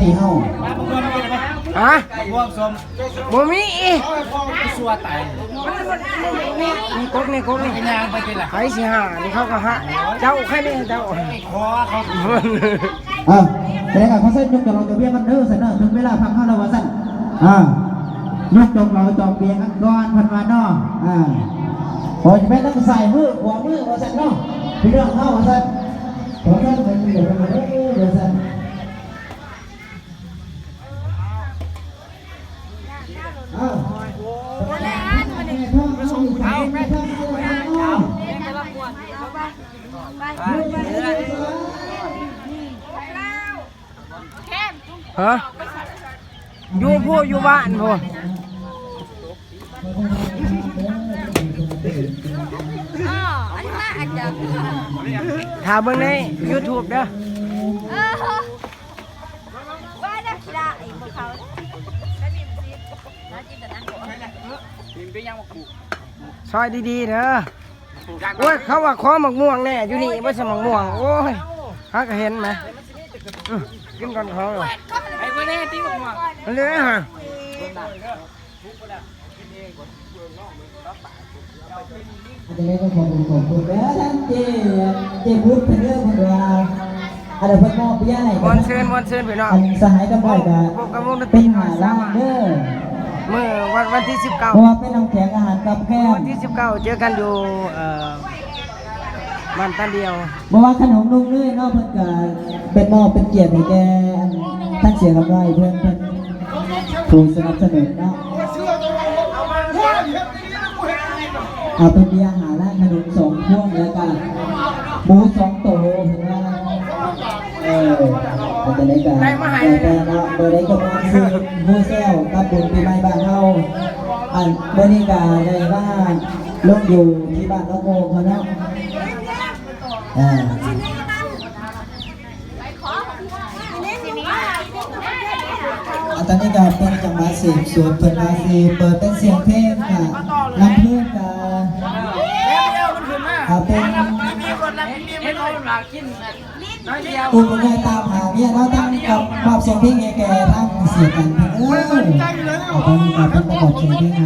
ທີ່ເຮົາ ຮະ? ບໍ່ມີອີກ ຊົ່ວຕາຍ ນີ້ກົກນີ້ ກົກນີ້ ໄປຍ່າງໄປຕິລະ ໃຜຊິຫານີ້ ເຂົາກໍຫາ ເຈົ້າໃຄແນ່ເຈົ້າ ຂໍເຂົາ ເອີ ແຕ່ກໍຂໍເຊີນຍົກຈອກເຫຼົ້າຈອກເບຍກັນເດີຊັ້ນເນາະ ເຖິງເວລາພັກເຮົາແລ້ວວ່າຊັ້ນ ອ່າ ຍົກຈອກເຫຼົ້າຈອກເບຍກັນກ່ອນ ເພິ່ນວ່າເນາະ ອ່າ ໂອ້ຍ ແມ່ນທາງຊ້າຍມື ຂວາມືວ່າຊັ້ນເນາະ ພີ່ນ້ອງເຮົາວ່າຊັ້ນ ຂໍເຊີນເພິ່ນເດີວ່າຊັ້ນ. ຮະ? ຢູ່ພຸ້ນ ຢູ່ບ້ານພຸ້ນ ຖ້າເບິ່ງໃນຢູທູບເດີ. ຊອຍດີໆເດີ. ໂອ້ຍ ເຂົາວ່າຂໍໝາກມ່ວງແດ່ ຢູ່ນີ້ບໍ່ໃຊ່ໝາກມ່ວງ. ໂອ້ຍ ຫາກະເຫັນແມະ. ອື ກິນກ່ອນເຂົາ. ໄປເບິ່ງແດ່ຕິໝາກມ່ວງ. ເລີຍຫະ. ອັນນີ້ກໍຂອບຄຸນ ຂອບຄຸນເດີທາງເຈ້ ເຈ້ບຸດເພິ່ນເດີ ເພິ່ນວ່າ ອັນນັ້ນເພິ່ນມອບເບຍໃຫ້ ມ່ວນຊື່ນ ມ່ວນຊື່ນພີ່ນ້ອງ. ອັນສະຫາຍກຳໄລກໍເປັນຫ້າລ້ານເດີ ມື້ວັນ ວັນທີສິບເກົ້າ ເພາະວ່າເປັນນ້ຳແຂງອາຫານກັບແກ້ມ ວັນທີສິບເກົ້າ ເຈີກັນຢູ່ ເອີ ບ້ານຕາດຽວ. ບໍ່ວ່າຂະໜົມລຸງເລີຍເນາະ ເພິ່ນກໍເປັນມອບເປັນກຽດໃຫ້ແກ່ ອັນ ທາງເສຍກຳໄລເພິ່ນ ເພິ່ນ ຜູ້ສະໜັບສະໜູນເນາະ ເອົາເປັນເບຍຫ້າລັງ ຂະໜົມສອງພວງ ແລ້ວກະໝູສອງໂຕ ເພິ່ນວ່າ ເອີ ເປັນຈັ່ງໃດກະ ໄດ້ມາໃຫ້ ແຕ່ເນາະ ເມື່ອໃດກໍມາຊື້ໝູແຊວກັບບຸນປີໃໝ່ບ້ານເຮົາ. ອັນ ມື້ນີ້ກະໄດ້ມາລົງຢູ່ທີ່ບ້ານນ້ອງໂມເພິ່ນເນາະ ອ່າ. ອັນຕອນນີ້ກໍເປັນຈັງຫວະສືບສວນ ເພິ່ນວ່າຊິເປີດເປັນສຽງເພງ ກະລຳເພີນ ກະ ເອີ ເປັນ ອຸ້ມໃຫຍ່ຕາມຫາເມຍເນາະ ທັງກັບມອບສຽງເພງໃຫ້ແກ່ທາງເສຍກັນເພິ່ນເອີຍ. ອັນຕອນນີ້ກໍເປັນປະກອບສຽງເພງໃຫ້